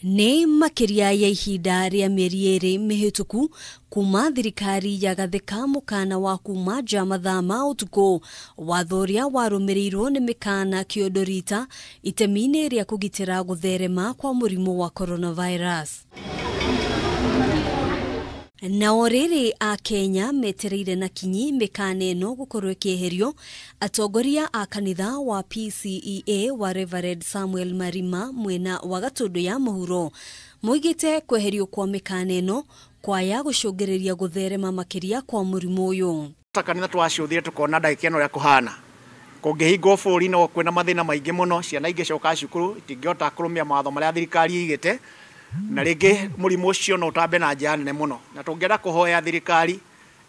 Nĩ makĩria ya ihinda rĩa mĩeri 2 mĩhĩtũku kuma thirikari yagathĩka mũkana wa kuma nja mathaa ma ũtukũ, watho ũrĩa warũmĩrĩirwo nĩ mĩkana kĩondorita itemi-inĩ rĩa kũgitĩra gũtherema kwa mũrimũ wa coronavirus. Nao rĩrĩ a Kenya metereire na kinyi mĩkana ĩno gũkorwo ĩkĩeherio, atongoria a kanitha wa PCEA wa Reverend Samuel Marima mwena wa Gatũndũ ya mũhuro moigĩte kweherio kwa mĩkana ĩno kwaya gũcũngĩrĩria gũtherema makĩria kwa mũrimũ ũyũ. Ta kanitha twacũthire tukona ndagĩka ĩno ũrĩa kũhana, kũngĩhingwo bũrũri no kwĩna mathĩna maingĩ mũno, ciana ingĩcoka cukuru itingĩhota kũrũmia mawatho marĩa thirikari ĩigĩte, na rĩngĩ mũrimũ ũcio no ũtambe na njĩra nene mũno. Na tũngĩenda kũhoya thirikari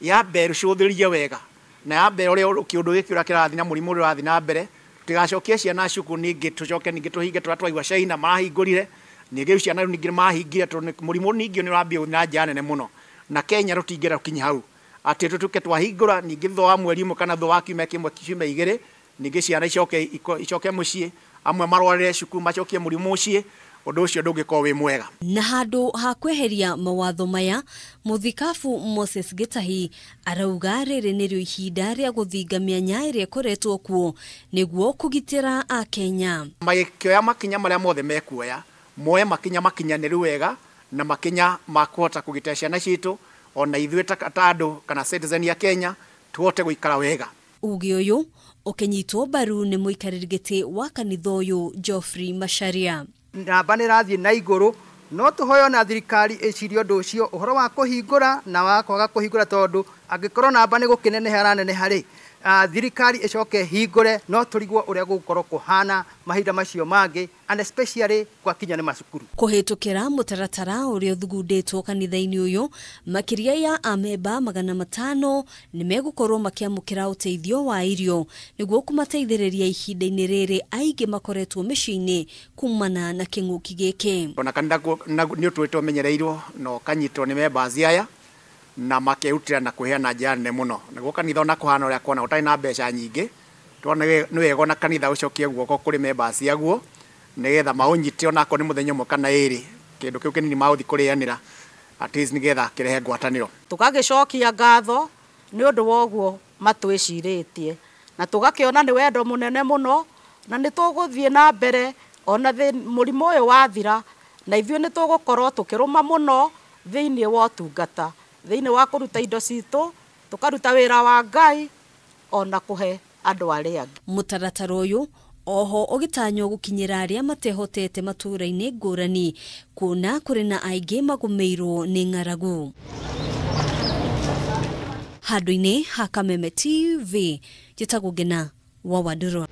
yambe ĩcũthĩrĩrie wega na yambe ũrĩa kĩũndũ gĩkĩ ũrĩa kĩrathiĩ na mũrimũ ũrĩa ũrathiĩ na mbere, tũtigacokie ciana cukuru ningĩ tũcoke ningĩ tũhinge tũrĩa twaigua China marahingũrire, ningĩ ciana rĩu ningĩ mahingire tondũ mũrimũ ningĩ nĩ ũrambia na njĩra nene mũno, na Kenya tũtingĩenda gũkinya hau atĩ tũtuĩke twahingũra ningĩ thutha wa mweri ũmwe kana thutha wa kiumia kĩmwe ciumia 2 ningĩ ciana icoke mũciĩ, amwe marwarĩre cukuru macokie mũrimũ mũciĩ, ũndũ ũcio ndũngĩkorwo wĩ mwega. Na handũ ha kweheria mawatho maya, mũthikabu Moses Gĩtahi arauga rĩrĩ nĩrĩo ihinda rĩa gũthinga mĩanya ĩrĩa ĩkoretwo kuo nĩguo kũgitĩra Akenya. Magĩkĩoya makinya marĩa mothe mekuoya, moe makinya makinyanĩru wega na makinya ma kũhota kũgitĩra ciana citũ ona ithuĩ ta andũ kana citizen ya Kenya tũhote gũikara wega. Uge ũyũ ũkĩnyitwo mbaru nĩ mũikarĩri gĩtĩ wa kanitha ũyũ Geoffrey Macharia. Namba nĩ ĩrathiĩ na igũrũ, no tũhoyo na thirikari ĩcirie ũndũ ũcio, ũhoro wa kũhingũra na wa kwaga kũhingũra, tondũ angĩkorwo namba nĩ gũkĩneneha ĩraneneha rĩ, thirikari ĩcoke hingũre, no tũrigwo ũrĩa gũgũkorwo kũhana mahinda macio mangĩ, and especially gwakinya nĩ macukuru. Kũhĩtũkĩra mũtaratara ũrĩa ũthugundĩtwo kanitha-inĩ ũyũ, makĩria ya amemba 500 nĩ megũkorwo makĩamũkĩra ũteithio wa irio nĩguo kũmateithĩrĩria ihinda-inĩ rĩrĩ aingĩ makoretwo mĩciĩ-inĩ kumana na kĩng'ũki gĩkĩ. Ona kanitha nĩ ũtũĩte ũmenyereirwo na ũkanyitwo nĩ members aya na makerutĩra na kũheana njĩra nene mũno, naguo kanitha ona kũhana ũrĩa kuona ũtarĩ na mbeca nyingĩ, tuona nĩ wega ona kanitha ũcokie guoko kũrĩ members aguo nĩgetha maũnyite onakorwo nĩ mũthenya ũmwe kana ĩrĩ, kĩndũ kĩu kĩnini magũthiĩ kũrĩanĩra at least nĩgetha kĩrehe ngwatanĩro. Tũgagĩcokia ngatho nĩ ũndũ wa ũguo matwĩcirĩtie, na tũgakĩona nĩ wendo mũnene mũno, na nĩ tũgũthiĩ na mbere ona mũrimũ ũyũ wathira, na ithuĩ nĩ tũgũkorwo tũkĩrũma mũno thĩinĩ wa ũtungata, thĩinĩ wa kũruta indo citũ, tũkaruta wĩra wa Ngai ona kũhe andũ arĩa angĩ. Mũtaratara ũyũ oho ũgĩtanywo gũkinyĩra arĩa matehotete matũũra-inĩ ngũrani, kuona kũrĩ na aingĩ magũmĩirwo nĩ ng'aragu. Handũ-inĩ ha Kameme TV, njĩtagwo Ngena wa Wandũrũ.